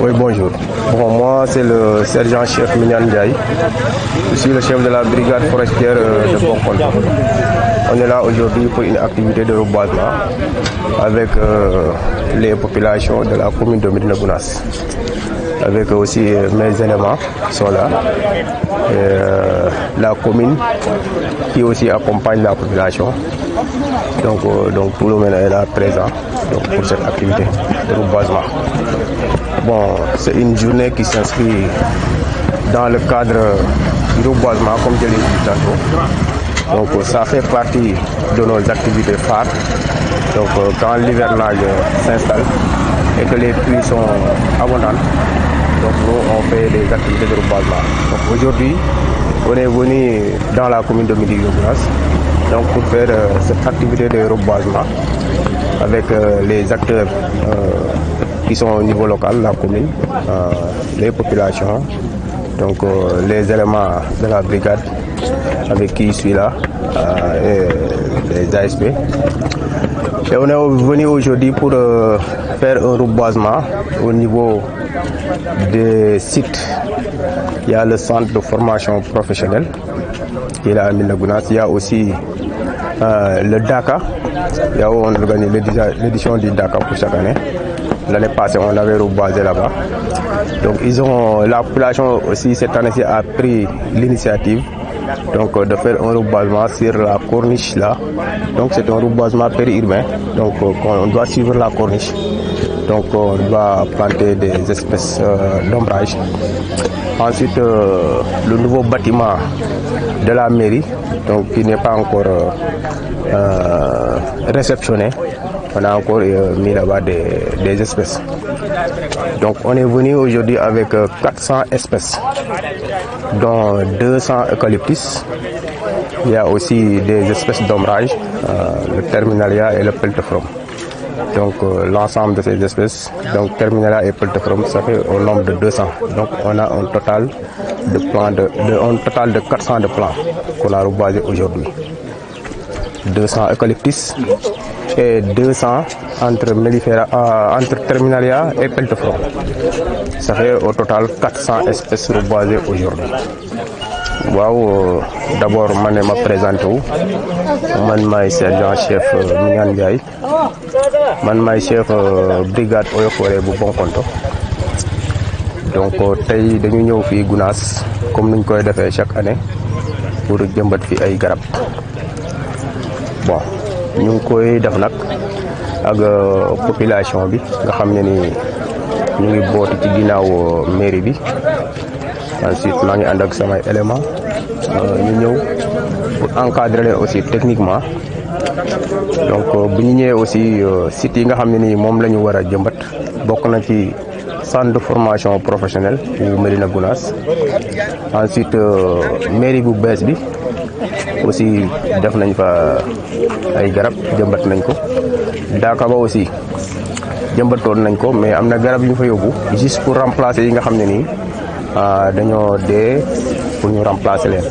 Oui, bonjour. Bon, moi, c'est le sergent-chef Mignane Ndiaye. Je suis le chef de la brigade forestière de Bonkonto. On est là aujourd'hui pour une activité de reboisement avec les populations de la commune de Médina Gounass. Avec aussi mes éléments qui sont là. Et, la commune qui aussi accompagne la population. Donc tout le monde est là présent pour cette activité de reboisement. Bon, c'est une journée qui s'inscrit dans le cadre du reboisement, comme je l'ai dit tantôt. Donc ça fait partie de nos activités phares. Donc quand l'hivernage s'installe et que les pluies sont abondantes, donc nous on fait des activités de reboisement. Donc aujourd'hui, on est venu dans la commune de Médina Gounass donc pour faire cette activité de reboisement avec les acteurs qui sont au niveau local, la commune, les populations, donc les éléments de la brigade avec qui je suis là, et les ASP. Et on est venu aujourd'hui pour faire un reboisement au niveau des sites. Il y a le centre de formation professionnelle qui est là à Médina Gounass. Il y a aussi le DACA. Il y a où on organise l'édition du DACA pour chaque année. L'année passée, on avait reboisé là-bas. Donc, la population aussi cette année-ci a pris l'initiative donc de faire un reboisement sur la corniche là. Donc, c'est un reboisement périurbain. Donc, on doit suivre la corniche. Donc, on doit planter des espèces d'ombrage. Ensuite, le nouveau bâtiment de la mairie, donc qui n'est pas encore réceptionné. On a encore mis là-bas des espèces. Donc on est venu aujourd'hui avec 400 espèces, dont 200 eucalyptus. Il y a aussi des espèces d'ombrage, le terminalia et le peltophrome. Donc l'ensemble de ces espèces, donc terminalia et peltophrome, ça fait au nombre de 200. Donc on a un total de 400 de plants qu'on a reboisé aujourd'hui. 200 eucalyptus et 200 entre terminalia et peltophrome. Ça fait au total 400 espèces reboisées aujourd'hui. Waaw, d'abord man ma présenté wu man maay sergent chef Mignane Ndiaye man maay chef brigade Eaux et Forêts bu Bonkonto. Donc tey dañu ñëw fii Gounass comme nuñ koy defee chaque année pour jëmbat fi ay garab. Bon, ñu ngi koy def nag ak population bi nga xam ne ni ñu ngi booti ci ginnaaw mairie bi. Ensuite maa ngi ànd ak samay éléments ñu ñëw pour encadrer leen aussi techniquement. Donc bu ñu ñëwee aussi sites yi nga xam ne ni moom la ñu war a jëmbat bokk na ci centre de formation professionnelle bu Médina Gounass. Ensuite mairie bu bees bi aussi def nañ fa ay garab jëmbat nañ ko. Daaka ba aussi jëmbatoon nañ ko mais am na garab yu ñu fa yóbbu juste pour remplacer yi nga xam ne nii dañoo dee pour ñu remplacer leen.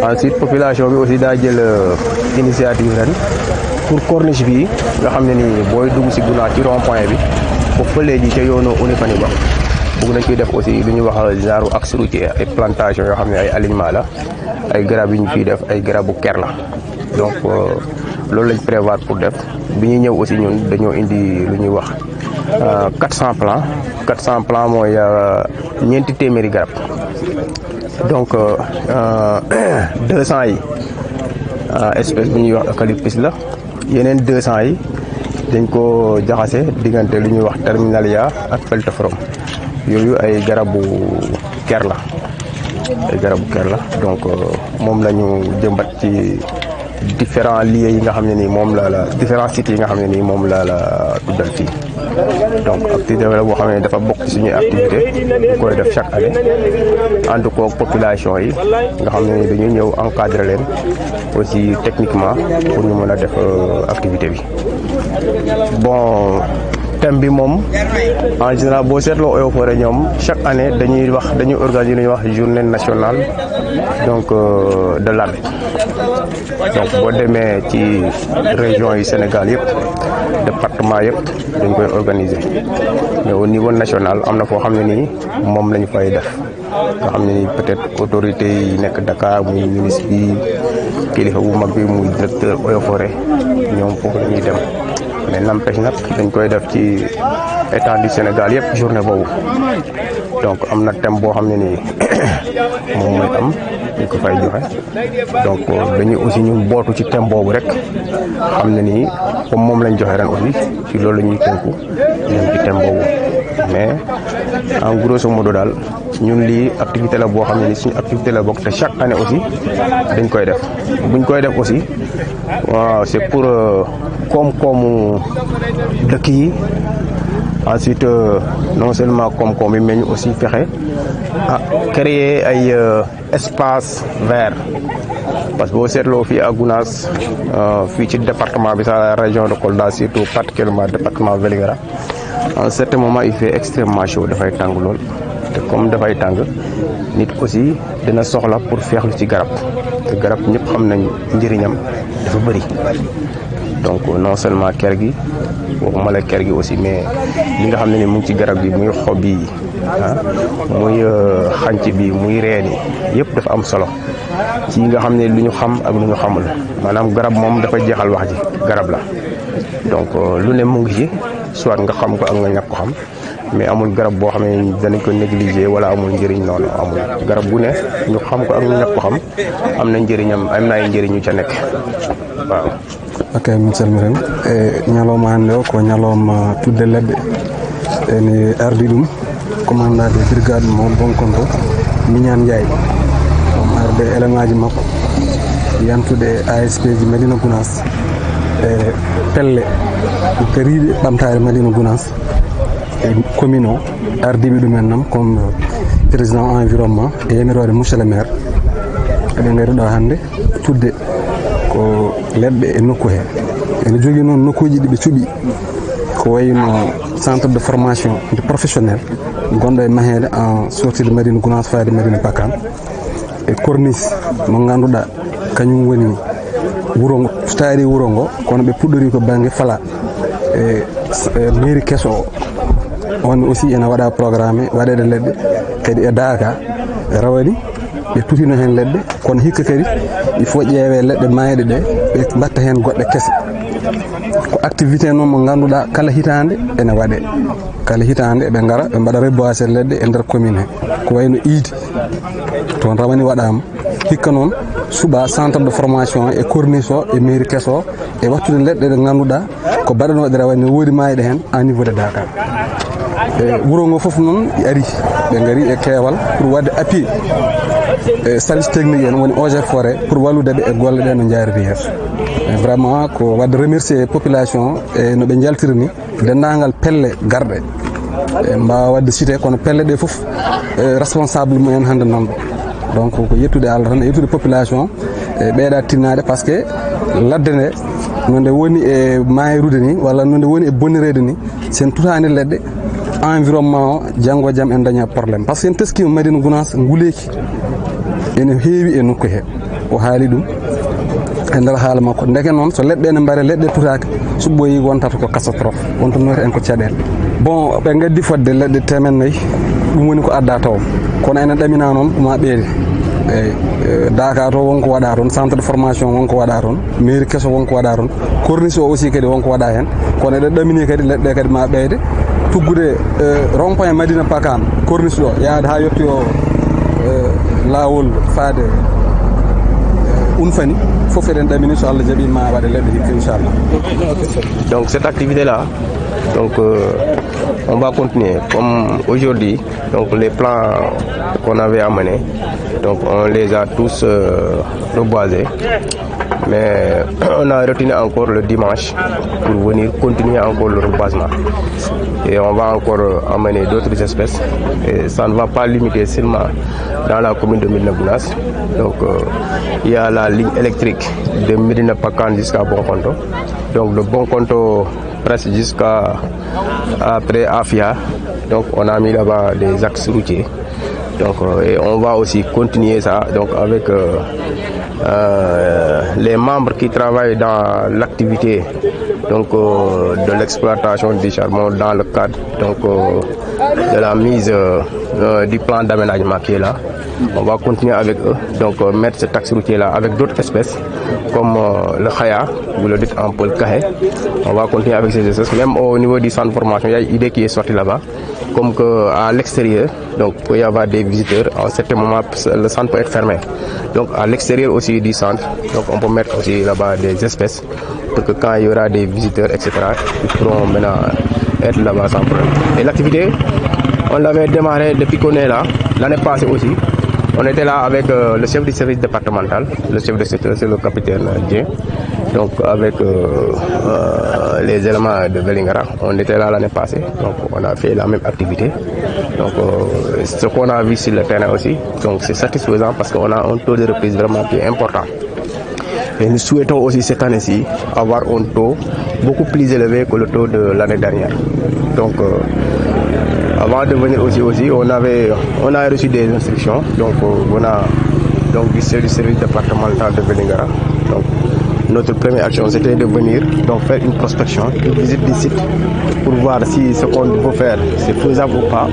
Ensuite population bi aussi daa jël initiative ren pour corniche bi nga xam ne nii booy dugg ci Gounass ci rond point bi foofu léegi ca yoonu Unifani ba bëgg nañ koy def aussi lu ñuy wax genre axe routier ay plantation yoo xam ne ay alignement la. Ay garab yi ñu fiy def ay garabu ker la. Donc loolu lañ prévoir pour def bi ñuy ñëw aussi ñun dañoo indi lu ñuy wax 400 plants. 400 plants mooy ñeenti téeméeri garab. Donc 200 yi espèce bu ñuy wax eucalyptus la. Yeneen 200 yi dañ ko jaxase diggante lu ñuy wax terminalia ak peltophrome. Yooyu ay garabu ker la. Ay garabu ker la donc moom la ñu jëmbat ci différents lieux yi nga xam ne nii moom la différents sites yi nga xam ne nii moom la tuddal fii. Donc activité la boo xam ne dafa bokk ci suñuy activité ñu koy def chaque année ànd koog population yi nga xam ne ni dañuy ñëw encadrer leen aussi techniquement pour ñu mën a def activité bi. Bon thème bi moom en général boo seetloo Eaux et Forêts ñoom chaque année dañuy organiser lu ñuy wax journée nationale donc de l'arbre. Donc boo demee ci région yi Sénégal yëpp département yëpp dañ koy organiser mais au niveau national am na foo xam ne nii moom lañu fay def nga xam ne nii peut-être autorité yi nekk Dakar muy ministre bi kilifa bu mag bi muy directeur Eaux et Forêts ñoom foofu la ñuy dem mais n'empêche nag dañ koy def ci état du Sénégal yëpp journée boobu donc am na thème boo xam ne nii moom mooy am ñu ko fay joxe donc dañuy aussi ñu bootu ci thème boobu rek xam ne nii comme moom lañ joxe ren aussi ci loolu la ñuy tënku ñun ci thème boobu mais en grosso modo daal ñun lii activité la boo xam ne ni suñu activité la bokk te chaque année aussi dañ koy def buñ koy def aussi waaw c'est pour koom-koomu dëkk yi ensuite non seulement koom-koom bi mais ñu aussi fexe créer ay espace vert parce que boo seetloo fii à Gounass fii ci département bi sa région de Kolda surtout particulièrement département Vélingara en certain moment il fait extrêmement chaud dafay tàng lool te comme dafay tàng nit aussi dina soxla pour feexlu ci garab te garab ñëpp xam nañ njëriñam dafa bëri donc non seulement ker gi waxuma la ker gi aussi mais li nga xam ne ni mu ngi ci garab gi muy xob yi muy xànc bi muy reen yi yëpp dafa am solo ci nga xam ne lu ñu xam ak lu ñu xamul maanaam garab moom dafa jeexal wax ji garab la donc lu ne mu ngi ci soit nga xam ko ak nga ñàkk ko xam mais amul garab boo xam ne danañ ko négliger wala amul njëriñ noonu amul garab gu ne ñu xam ko ak ñu ñàkk ko xam am na njëriñam am na ay njëriñu ca nekk waaw. Ok, mi salmitima ñalawma hannde o ko ñalawma tudde leɗɗe ene ardi ɗum commandade brigade mo Bonkonto Mignane Ndiaye ɗum arde élément ji makko yantude ASP ji Médina Gounass e pelle kariɗe ɓamtare Médina Gounass e commune o ardiɓe ɗumen nam comme président environnement e yamirore monsieur le maire eɗen gari ɗo hannde tudde ko leɗɗe e nokku he ene jogii noon nokkuji ɗi ɓe cuɓi ko wayno centre de formation de professionnel gonɗo e mahede en sortie de Médina Gounass fayde Médina Pakane e cornice mo ngannduɗaa kañum woni wuro ngo so taari wuro ngo kono ɓe puɗɗori ko baŋnge fala e mairie keso o on aussi ene waɗa programme waɗede leɗɗe kadi e daaka rawani ɓe tutino heen leɗɗe kono hikka kadi il faut ƴeewe leɗɗe maayɗe ɗe ɓe mbatta heen goɗɗe kese ko activité noon mo ngannduɗaa kala hitande ene waɗe kala hitande ɓe ngara ɓe mbaɗa reboiser leɗɗe e nder commune he ko wayno iidi toon rawani waɗama hikka noon suɓa centre de formation e cornice o e mairie keso o e wattude leɗɗe ɗe ngannduɗaa ko baɗanoɗe rawani ne woodi maayɗe heen à niveau de Dakar e wuro ngo fof noon ari ɓe ngari e keewal pour wadde appui e service technique en woni Eaux et Forêts pour walludeɓe e golle ɗe no jaariri yeeso vraiment ko wadde remercier population e no ɓe jaltiri ni denndaangal pelle garɗe e mbawa wadde cité kono pelle ɗe fof responsable mumen hannde nan ɗo donc ko yettude Allah tan e yettude population e ɓeeɗa tinnade par ce que ladde nde no nde woni e maayrude ni walla no nde woni e bonnirede ni sen tutani leɗɗe environnement o janngo e jaam en daña probléme par ce que en teskima Médina Gounass nguleeki ene heewi e nokku he o haali ɗum e nder haala makko ndeke noon so leɗɗe ne mbare leɗɗe tutaka so ɓooyi wontata ko catastrophe wonto nooti en ko caɗele bon ɓe gaddi fodde leɗɗe 400 ɗum woni ko adda taw kono enen ɗamina noon ɗuma ɓeede eyyi Dakar to wonko waɗa toon centre de formation wonko waɗa toon mairie kesso wonko waɗa toon cornice o aussi kadi wonko waɗa hen kono eɗen ɗamini kadi leɗɗe kadi ma ɓeyde tuggude rond point Médina Pakane cornice ɗo yaade ha yetti o lawol faade Unfani fof eɗen ɗamini so Allah jaaɓi ma waɗe leɗɗe hikka inchallah. Donc cette activité là donc on va continuer comme aujourd'hui donc les plans qu'on avait amenés donc on les a tous reboisés mais on a retenu encore le dimanche pour venir continuer encore le reboisement et on va encore amener d'autres espèces et ça ne va pas limiter seulement dans la commune de Médina Gounass. Donc il y a la ligne électrique de Médina Pakane jusqu'à Bonkonto, donc de Bonkonto presque jusqu'à après Afia. Donc on a mis là-bas des axes routiers. Donc et on va aussi continuer ça donc avec les membres qui travaillent dans l'activité donc de l'exploitation du charbon dans le cadre donc de la mise du plan d'aménagement qui est là. On va continuer avec eux, donc mettre cet axe routier là avec d'autres espèces comme le khaya, vous le dites en pôle kahé. On va continuer avec ces espèces, même au niveau du centre de formation, il y a une idée qui est sortie là-bas, comme qu'à l'extérieur, donc il peut y avoir des visiteurs, à un certain moment le centre peut être fermé. Donc à l'extérieur aussi du centre, donc on peut mettre aussi là-bas des espèces pour que quand il y aura des visiteurs, etc., ils pourront maintenant être là-bas sans problème. Et l'activité, on l'avait démarré depuis qu'on est là, l'année passée aussi. On était là avec le chef du service départemental, le chef de secteur, c'est le capitaine Dien. Donc avec les éléments de Vélingara, on était là l'année passée, donc on a fait la même activité. Donc ce qu'on a vu sur le terrain aussi, donc c'est satisfaisant parce qu'on a un taux de reprise vraiment qui est important. Et nous souhaitons aussi cette année-ci avoir un taux beaucoup plus élevé que le taux de l'année dernière. Donc avant de venir aussi on a reçu des instructions donc on a donc du service départemental de Vélingara. Donc notre première action c'était de venir donc faire une prospection, une visite du site pour voir si ce qu'on peut faire c'est faisable ou pas.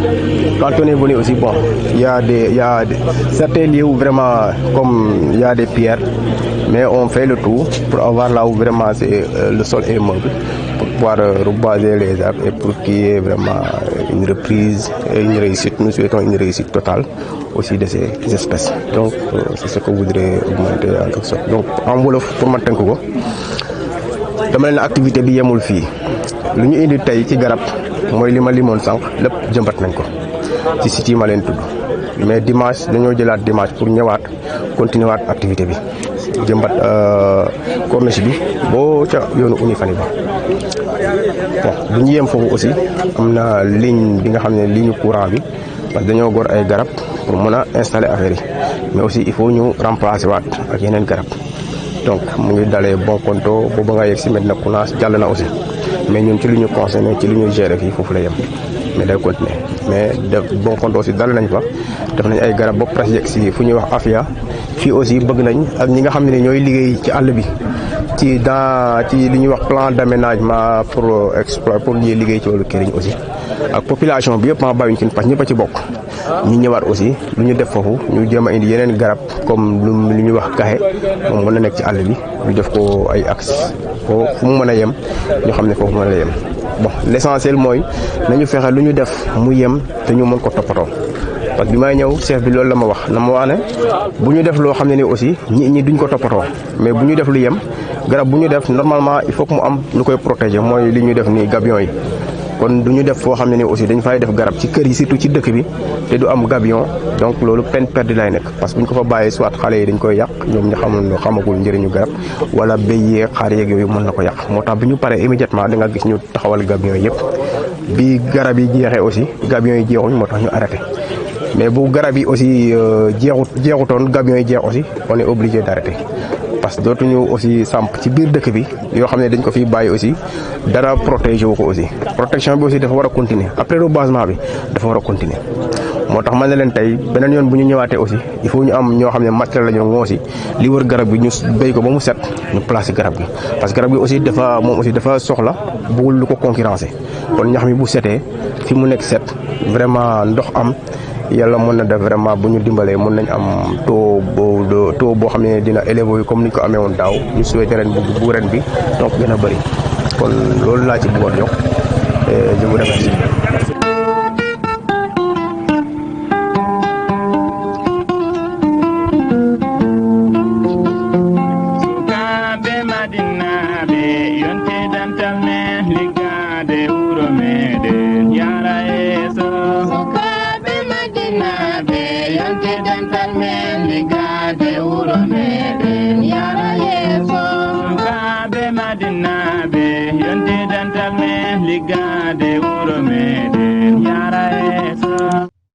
Quand on est venu aussi bon, il y a certains lieux où vraiment comme il y a des pierres, mais on fait le tour pour avoir là où vraiment c'est le sol est meuble, pour pouvoir reboiser les arbres et pour qu'il y ait vraiment une reprise et une réussite. Nous souhaitons une réussite totale aussi de ces espèces. Donc c'est ce que vous voudrez augmenter en quelque sorte. Donc en wolof pour ma tënk ko dama leen activité bi yemul fii lu ñu indi tey ci garab mooy li ma limoon sànq lépp jëmbat nañ ko ci site yi ma leen tudd, mais dimanche dañoo jëlaat dimanche pour ñëwaat continuer waat activité bi jëmbat corniche bi boo ca yoonu Unifani ba. Bon bu ñu yem foofu aussi am na ligne bi nga xam ne ligne courant bi parce que dañoo gor ay garab pour mën a installer affaire yi, mais aussi il faut ñu remplacer waat ak yeneen garab. Donc mu ngi dalee Bonkonto boobu nga yegg si Medina Gounass jàll na aussi, mais ñun ci li ñu concerné ci li ñu gérer fii foofu la yem, mais day continuer. mais def Bonkonto aussi dal nañ fa def nañ ay garab ba presque yegg si fu ñuy wax Afia. Fii aussi bëgg nañ ak ñi nga xam ne ñooy liggéey ci àll bi ci li ñuy wax plan d'aménagement pour exploiter pour ñuy liggéey ci wàllu këriñ aussi ak population bi yëpp bàyyiwuñ ci parce que ñëpp a ci bokk. ñu ñëwaat aussi lu ñu def foofu ñu jéem a indi yeneen garab comme lu ñuy wax kaxe moom mën na nekk ci àll bi ñu def ko ay axes fu mu mën a yem ñu xam ne foofu mën a yem. Bon l'essentiel mooy nañu fexe lu ñu def mu yem te ñu mën ko toppatoo. parce que bi may ñëw chef bi loolu la ma wax ne bu ñu def loo xam ne ni aussi ñi duñ ko toppatoo, mais bu ñu def lu yem garab bu ñu def normalement il faut que mu am lu koy protéger mooy li ñu def nii gabion yi. kon du ñu def foo xam ne ni aussi dañ fay def garab ci kër yi surtout ci dëkk bi te du am gabion, donc loolu peine perdue lay nekk parce que bu ñu ko fa bàyyee soit xale yi dañ koy yàq ñoom ñu xamagul njëriñu garab wala béy yeeg xaar yeeg yooyu mën na ko yàq. moo tax bi ñu paree immédiatement da nga gis ñu taxawal gabion yëpp bi garab yi jeexee aussi gabion yi jeexuñ moo tax ñu arrêté. mais bu garab yi aussi jeexutoon gabion yi jeex aussi on est obligé d'arrêter parce que dootuñu aussi samp ci biir dëkk bi yoo xam ne dañ ko fiy bàyyi aussi dara protéger wu ko aussi. protection bi aussi dafa war a continuer après reboisement bi dafa war a continuer. moo tax man ne leen tey beneen yoon bu ñu ñëwaatee aussi il faut ñu am ñoo xam ne matériel la ñu ngoosi li wër garab gi ñu béy ko ba mu set ñu placer garab gi parce que garab gi aussi dafa soxla bëggul lu ko concurrencer kon ñax mi bu setee fi mu nekk set vraiment ndox am. yàlla mën na def vraiment bu ñu dimbalee mën nañ am taux boo xam ne dina élevé comme ni ñu ko amee woon daaw ñu souhaité ren bu ren bi donc gën a bëri kon loolu laa ci bëggoon yokk et je vous remercie. Yonte dantal men ligade wuro meden yara